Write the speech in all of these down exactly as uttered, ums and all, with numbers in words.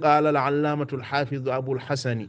قال العلامة الحافظ أبو الحسن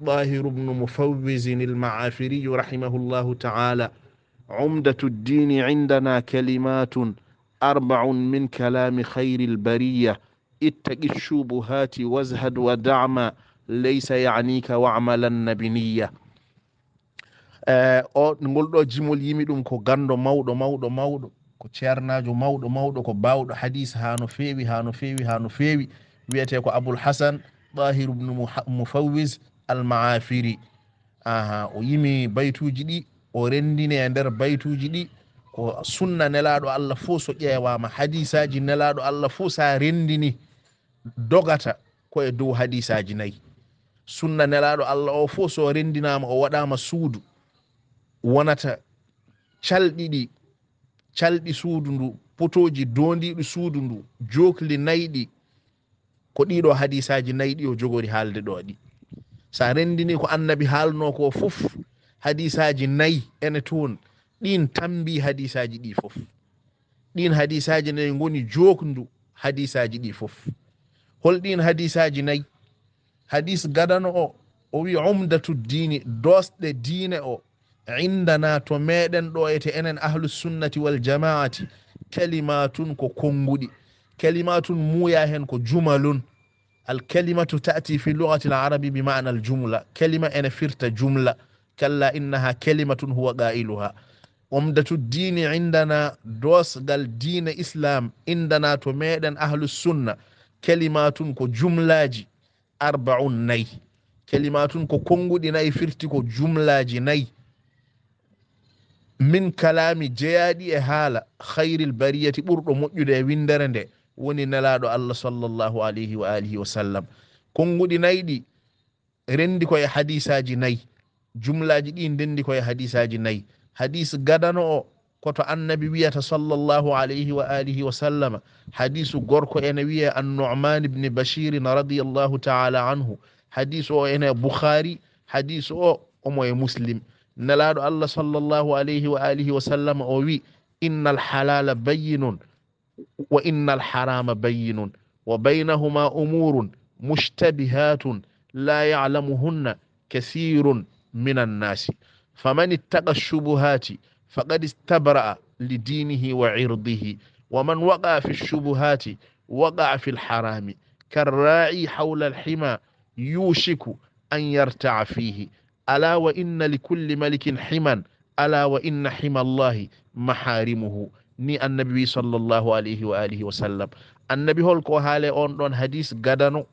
طاهر بن مفوز المعافري رحمه الله تعالى: عمدة الدين عندنا كلمات أربع من كلام خير البرية: اتق الشبهات وازهد ودع ما ليس يعنيك واعملن بنية. Eh, o ngol ɗo jimol yimi ɗum ko ganndo mawɗo mawɗo mawɗo, ko ceernaajo mawɗo mawɗo, ko baawɗo hadis haa no feewi haa no feewi haa no feewi. Wiyetee ko Abul Hasan Tahir ibnu Muha- Mufawwis Al Maafiri. Aha, o yimi baytuuji ɗi, o renndini e nder baytuuji ɗi ko sunna Nelaaɗo Allah fof, so ƴeewaama hadisaaji Nelaaɗo Allah fof, so a renndini, dogata ko e dow hadisaaji nayi. Sunna Nelaaɗo Allah o fof, so renndinaama, o waɗaama suudu, wonata calɗi ɗi, calɗi suudu ndu, potooji doondiiɗi suudu ndu, jookli nayi ɗi, ko ɗiɗo hadisaaji nayi ɗi o jogori haalde ɗo ɗi. So a renndini ko Annabi haalnoo ko fof, hadisaaji nayi ene toon, ɗiin tammbii hadisaaji ɗi fof. Ɗiin hadisaaji nayi ngoni jookndu hadisaaji ɗi fof. Hol ɗiin hadisaaji nayi? Hadis gadano o, o wi: "Umdatu diini, doosɗe diine o, indana, to meɗen ɗo, ete enen ahlu sunnati wal jamaati, kalimatun, ko konnguɗi." Kalimatun muuya heen ko jumalun. Al kalimatu ta'ti fi lugati al arabi bi ma'na al jumla. Kalima ene firta jumla. Kalla innaha kalimatun huwa qailuha. Umdatu diini indana, doosgal diine Islam, indana, to meɗen ahlu sunna, kalimatun, ko jumlaaji, arbaun, nayi. Kalimatun ko konnguɗi nayi, firti ko jumlaaji nayi. Min kalaami, jeyaaɗi e haala, khayril bariyati, ɓurɗo moƴƴude e winndere nde, woni Nelaaɗo Allah sallallahu alayhi wa alihi wa sallam. Konnguɗi nayi ɗi, renndi ko e hadisaaji nayi. Jumlaaji ɗi ndenndi ko e hadisaaji nayi. Hadis gadano o, ko to Annabi wiyata sallallahu alayhi wa alihi wa sallama. Hadisu gorko ene wiye An-Nu'man ibn Bashir radiyallahu ta'ala anhu. Hadisu o ene Bukhari, hadisu o omo e Muslim. Nelaaɗo Allah sallallahu alayhi wa alihi wa sallama o wi: "Innal halala bayyinun, wa innal harama bayyinun, wa baynahuma umurun mushtabihatun la ya'lamuhunna kathirun minan nasi. Faman ittaqa shubuhati faqad istabra'a li dinihi wa irdihi, wa man waqa'a fi shubuhati waqa'a fil harami, karra'i hawla al hima yushiku an yarta'a fihi. Ala wa inna li kulli malikin himan, ala wa inna himallahi maharimuhu." Ni Annabi wi sallallahu alayhi wa alihi wa sallam. Annabi hol ko haale on ɗon hadis gadano,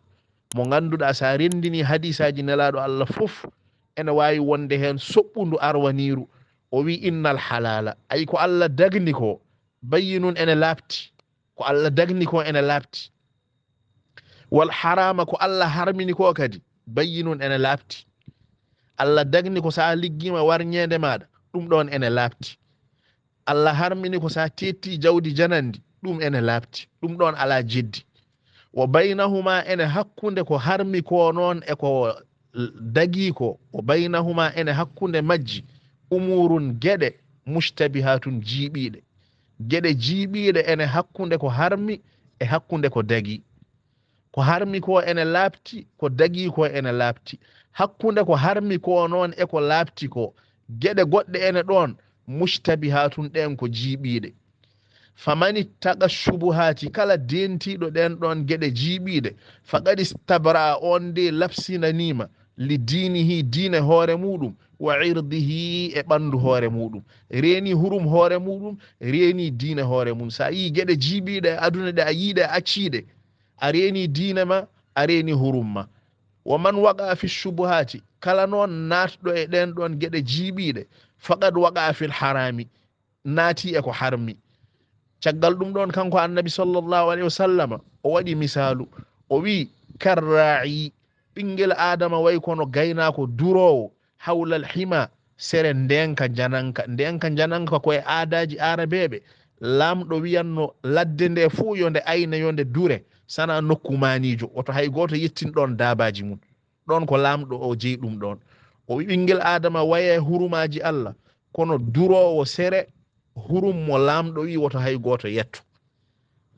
mo ngannduɗaa, so a renndini hadisaaji Nelaaɗo Allah fof, ene waawi wonde heen soɓɓundu arwaniiru. O wi: "Innal halala, ay ko Allah dagni ko, bayyinun, ene laaɓti. Ko Allah dagni ko ene laaɓti. Wal harama, ko Allah harmini ko kadi, bayyinun, ene laaɓti. Allah dagni ko, so a liggiima warñeende maaɗa, ɗum ɗoon ene laaɓti. Allah harmini ko, so a teetti jawdi janandi, ɗum ene laaɓti. Ɗum ɗoon alaa jeddi. Wa baynahuma, ene hakkunde ko harmi ko noon e ko dagii ko, wa baynahuma, ene hakkunde majji, umurun, geɗe, mushtabihatun, jiiɓiiɗe. Geɗe jiiɓiiɗe ene hakkunde ko harmi e hakkunde ko dagii. Ko harmi ko ene laaɓti, ko dagii ko ene laaɓti. Hakkunde ko harmi ko noon e ko laaɓti ko, geɗe goɗɗe ene ɗoon, mushtabihatun, ɗeen ko jiiɓiiɗe. Faman ittaqa shubuhati, kala deentiiɗo ɗeen ɗoon geɗe jiiɓiiɗe, faqad istabra'a, on de labsinaniima, li diinihi, diine hoore muuɗum, wa irdihi, e ɓanndu hoore muuɗum. Reeni hurum hoore muuɗum, reeni diine hoore mum. So a yii geɗe jiiɓiiɗe e aduna ɗe, a yii ɗe, a accii ɗe, a reeni diine ma, a reeni hurum ma. Wa man waqa'a fi shubuhati, kala noon naatɗo e ɗeen ɗoon geɗe jiiɓiiɗe, faqad waqa'a fil harami, naati e ko harmi. Caggal ɗum ɗoon, kanko Annabi sallallahu alayhi wa sallama, o waɗi misaalu. O wi: "Karra'i, ɓinngel Aadama way kono gaynaako duroowo, hawlal hima, sere ndeenka njananka." Ndeenka njananka ko e aadaaji Aarabeeɓe. Laamɗo wiyanno ladde nde fuu yo nde ayne, yo nde dure, sana nokku maaniijo, woto hay gooto yettin ɗoon daabaaji mum. Ɗoon ko laamɗo o jeyi ɗum ɗoon. O wi: "Ɓinngel Aadama waye hurumaaji Allah, kono duroowo sere hurum mo laamɗo wi woto hay gooto yetto."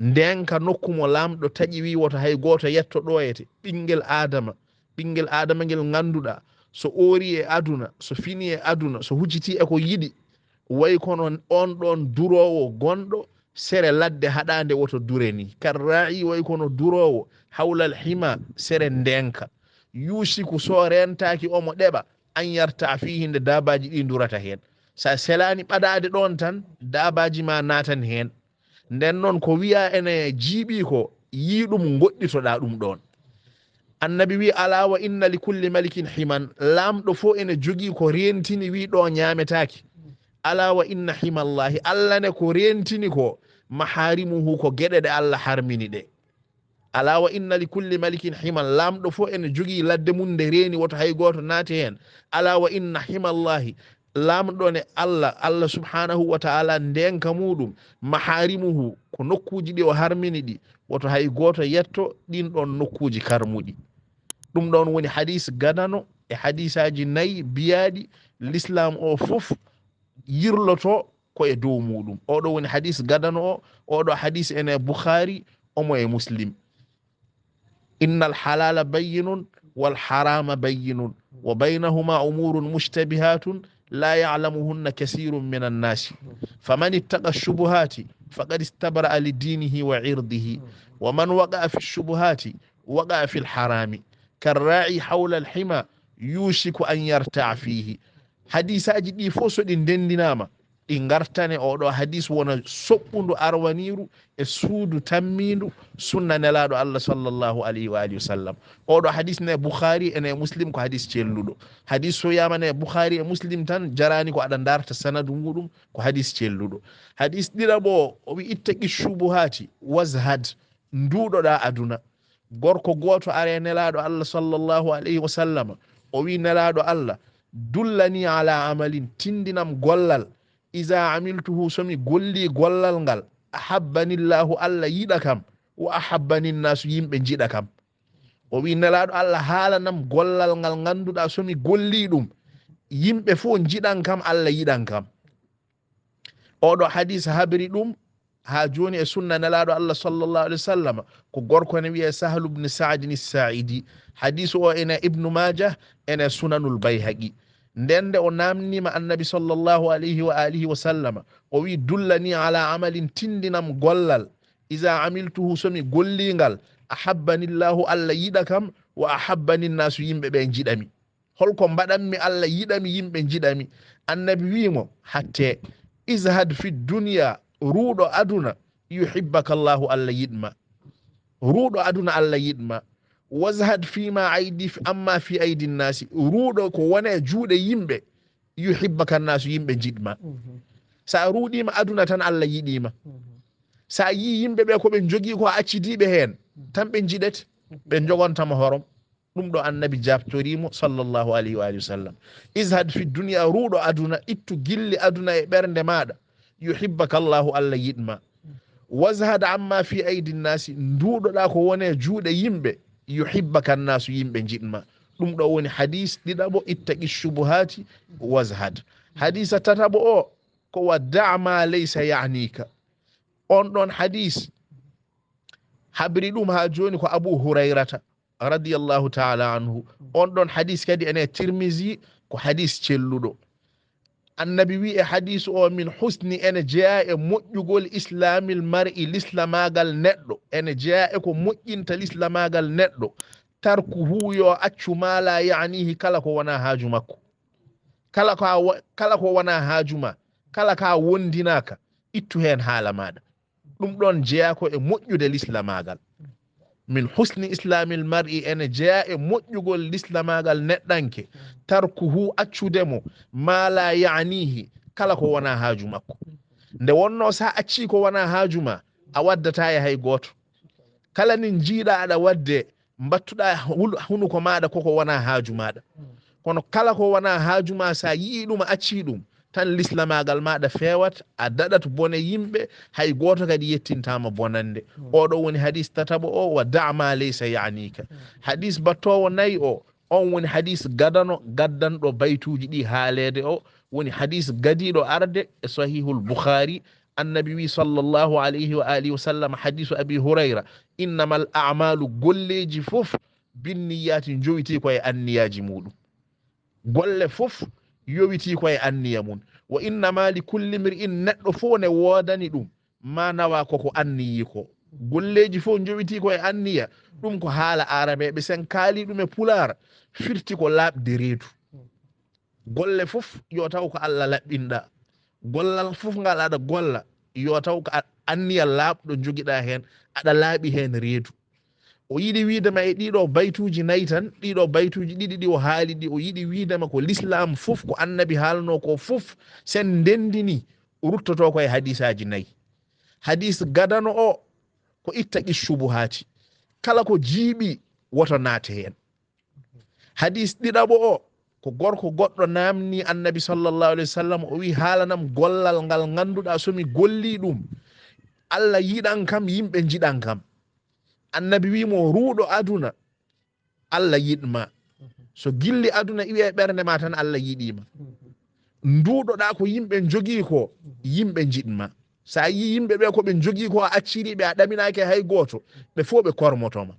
Ndeenka nokku mo Laamɗo taƴi, wi woto hay gooto yetto ɗoyete, ɓinngel Aadama, ɓinngel Aadama ngel ngannduɗaa, so oori e aduna, so fini e aduna, so hucciti e ko yiɗi, way kono on ɗoon duroowo gonɗo sere ladde haɗaande woto dure ni. Karra'i, way kono duroowo hawlal hima sere ndeenka. Yuusiku so reentaaki omo ɗeɓa an yarta fiihi nde daabaaji ɗi ndurata heen. So a selaani ɓadaade ɗoon tan, daabaaji ma naatan heen. Nden noon ko wiya ene jiiɓi ko, yii ɗum ngoɗɗitoɗaa ɗum ɗoon. Annabi wi, "Alaa wa inna li kulli malikin himan." Laamɗo fof ene jogii ko reentini wi ɗo ñaametaaki. "Alaa wa inna himallahi." Allah ne ko reentini ko maharimuhu, ko geɗe ɗe Allah harmini ɗe. "Alaa wa inna li kulli malikin himan." Laamɗo fof ene jogii ladde mum nde reeni, woto hay gooto naati heen. "Alaa wa inna himallahi." Laamɗo ne Allah, Allah subhanahu wa ta'ala, ndeenka muɗum, maharimuhu, ko nokkuuji ɗi o harmini ɗi, woto hay gooto yetto ɗin ɗoon nokkuuji karmuɗi. Ɗum ɗoon woni hadis gadano e hadisaaji nayi biyaaɗi l'islam o fof yirloto ko e dow muɗum. Oɗo woni hadis gadano o, oɗo hadis ene Bukhari, omo e Muslim. "Innal halala bayyinun wal harama bayyinun wa baynahuma umurun mushtabihatun la ya'lamuhunna kasirun minan nasi. Faman ittaqa shubuhati faqad istabra'a li dinihi wa irdihi. Wa man waqa'a fi shubuhati waqa'a fil harami. Karra'i hawla al hima yushiku an yarta'a fihi." Hadisaaji ɗi fof so ɗi ndenndinaama, ɗi ngartane oɗo hadis wona soɓɓundu arwaniiru e suudu tammiindu sunna Nelaaɗo Allah sallallahu alayhi wa alihi wa sallam. Oɗo hadis ne Bukhari ene Muslim, ko hadis celluɗo. Hadis so wiyaama ne Bukhari e Muslim tan, jaraani ko aɗa ndarta sanadu muɗum, ko hadis celluɗo. Hadis ɗiɗaɓo o, o wi, "Ittaqi shubuhati wazhad." Nduuɗoɗaa aduna. Gorko gooto ari e Nelaaɗo Allah sallallahu alayhi wa sallam, o wi, "Nelaaɗo Allah, dullani ala amalin, tindinam gollal, iza amiltuhu, so mi golli gollal ngal, ahabbanillahu, Allah yiɗa kam, wa ahabbani nnasu, yimɓe njiɗa kam." O wi, "Nelaaɗo Allah, haalanam gollal ngal ngannduɗaa so mi golli ɗum, yimɓe fof njiɗan kam, Allah yiɗan kam." Oɗo hadis habri ɗum haa jooni e sunna Nelaaɗo Allah sallallahu alayhi wa sallam, ko gorko ene wiyee Sahlu bni Saadin Saaidi. Hadis o ene Ibnu Maajah, ene Sunanul Bayhaqi. Nden nde o naamniima Annabi sallallahu alayhi wa alihi wa sallam, o wi, "Dullani ala amalin, tindinam gollal, iza amiltuhu, so mi golli ngal, ahabbanillahu, Allah yiɗa kam, wa ahabbani nnasu, yimɓe ɓe njiɗa mi." Holko mbaɗanmi Allah yiɗami, yimɓe njiɗami? Annabi wii mo, "Hatte, izhad fi dunya, ruuɗo aduna, yuhibbaka Allahu, Allah yiɗma." Ruuɗo aduna, Allah yiɗma. "Wazhad fi ma aydi, amma fi aydi nnasi, ruuɗo ko wone juuɗe yimɓe, yuhibbaka nnasu, yimɓe njiɗma." Mhm. Sa ruuɗiima aduna tan, Allah yiɗiima. Mhm. Sa yii yimɓe ɓe ko ɓe njogii ko a accidiiɓe heen, tan ɓe njiɗete, ɓe njogontama horom. Ɗum ɗo Annabi jaabtorii mo, sallallahu alayhi wa alihi wa sallam. "Izhad fi dunya, ruuɗo aduna, ittu gilli aduna e ɓernde maaɗa. Yuhibbaka Allahu, Allah yiɗma. Wazhad amma fi aydi nnasi, nduuɗoɗaa ko wone juuɗe yimɓe. Yuhibbaka nnaasu, yimɓe njiɗma." Ɗum ɗo woni hadis ɗiɗaɓo, "Ittaqi shubuhati wazhad." Hadisa tataɓo o ko, "Wa da' ma laysa ya'nika." On ɗon hadis habri ɗum haa jooni ko Abu Hurayrata, radiyallahu ta'ala anhu. On ɗon hadis kadi ene Tirmizi, ko hadis celluɗo. Annabi wi e hadis o, "Min husni," ene jeyaa e moƴƴugol, "islamil mar'i," lislamaagal neɗɗo, ene jeyaa e ko moƴƴinta lislamaagal neɗɗo, "tarkuhu," yo accu, "ma la ya'nihi," kala ko wonaa haaju makko. Kala ko a wa-, kala ko wonaa haaju ma, kala ka wondinaaka, ittu heen haala maaɗa. Ɗum ɗon jeyaa ko e moƴƴude lislamaagal. "Min husni islamil mar'i," ene jeyaa e moƴƴugol lislamaagal neɗɗanke, "tarkuhu," accude mo, "ma la ya'nihi," kala ko wonaa haaju makko. Nde wonnoo sa accii ko wonaa haaju ma, a waddataa e hay gooto. Kala ni njiiɗa aɗa wadde, mbattuɗa hul-, hunuko maaɗa koko wonaa haaju maaɗa. Kono kala ko wonaa haaju ma, sa yi'i ɗum, a accii ɗum, tan lislamaagal maaɗa feewat, a daɗat bone yimɓe, hay gooto kadi yettintaama bonannde. Oɗo woni hadis tataɓo o, "Wa da' ma laysa ya'nika." Hadis battoowo nayi o, on woni hadis gadano, gaddanɗo baytuuji ɗi haaleede o, woni hadis gadiiɗo arde e Sahihul Bukhari, Annabi wi sallallahu alayhi wa alihi wa sallam, hadisu Abi Hurayra, "Innamal a'malu, golleeji fof, binniyati, njowiti ko e anniyaaji muɗum." Golle fof yowiti ko e anniya mum. "Wa innama li kulli mri'in," neɗɗo fof ne woodani ɗum, "ma nawa," koko anniyi ko. Golleeji fof njowiti ko e anniya. Ɗum ko haala aarabeeɓe, sen kaali ɗum e pulaar, firti ko laaɓde reedu. Golle fof yo taw ko Allah laɓɓinɗa. Gollal fof ngal aɗa golla, yo taw ko a-, anniya laaɓɗo njogiɗa heen, aɗa laaɓi heen reedu. O yiɗi wiide ma e ɗiɗo baytuuji nayi tan, ɗiɗo baytuuji ɗiɗi ɗi o haali ɗi, o yiɗi wiide ma ko lislaam fof, ko annabi haalno ko fof, sen ndendini, ruttoto ko e hadisaaji nayi. Hadis gadano o, ko ittaqi shubuhaati. Kala ko jiiɓi, woto naate heen. Hadis ɗiɗaɓo o, ko gorko goɗɗo naamni annabi sallallahu alayhi wa sallam, o wi, "Haalanam gollal ngal ngannduɗaa, so mi golli ɗum, Allah yiɗan kam, yimɓe njiɗan kam." Annabi wi mo, "Ruuɗo aduna, Allah yiɗ ma. So gilli aduna iwi e ɓernde ma tan, Allah yiɗi ma. Nduuɗoɗaa ko yimɓe njogii ko, yimɓe njiɗ ma. So a yii yimɓe ɓe ko ɓe njogii ko, a acciri ɓe, a ɗaminaaki hay gooto, ɓe fof ɓe kormoto ma.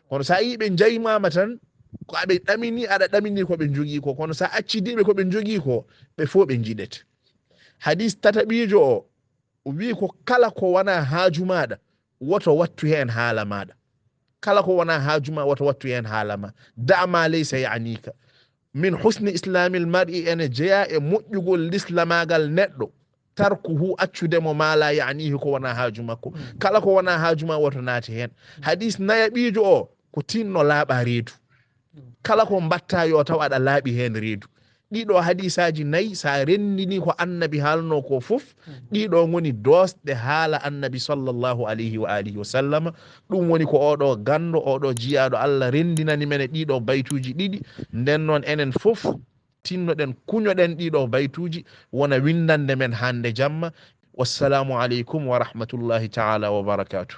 Kono so a yii ɓe njaymaama tan, ko aɓe ɗamini, aɗa ɗamini ko ɓe njogii ko. Kono so a accidi ɓe ko ɓe njogii ko, ɓe fof ɓe njiɗete." Hadis tataɓiijo o, o wi ko kala ko wona haaju maaɗa, woto wattu heen haala maaɗa. Kala ko wona haaju ma, woto wattu heen haala ma. "Da' ma laysa ya'nika." Min husni islamil mar'i, ene jeya e moƴƴugol lislamaagal neɗɗo, "tarkuhu," accude mo, "ma la ya'nihi," ko wona haaju makko. Kala ko wona haaju ma, woto naate heen. Hadis nayaɓiijo o, ko tinno laaɓa reedu. Kala ko mbatta yo taw aɗa laaɓi heen reedu. Ɗiɗo hadisaaji nayi, so a renndini ko annabi haalno ko fof, ɗiɗo ngoni doosɗe haala annabi sallallahu alayhi wa alihi wa sallama. Ɗum woni ko oɗo ganndo, oɗo jiyaaɗo Allah renndinani men e ɗiɗo baytuuji ɗiɗi. Nden noon enen fof, tinnoɗen, kuñoɗen ɗiɗo baytuuji, wona winndannde men hannde jamma. Wassalaamu aleykum wa rahmatullahi ta'ala wa barakaatuh.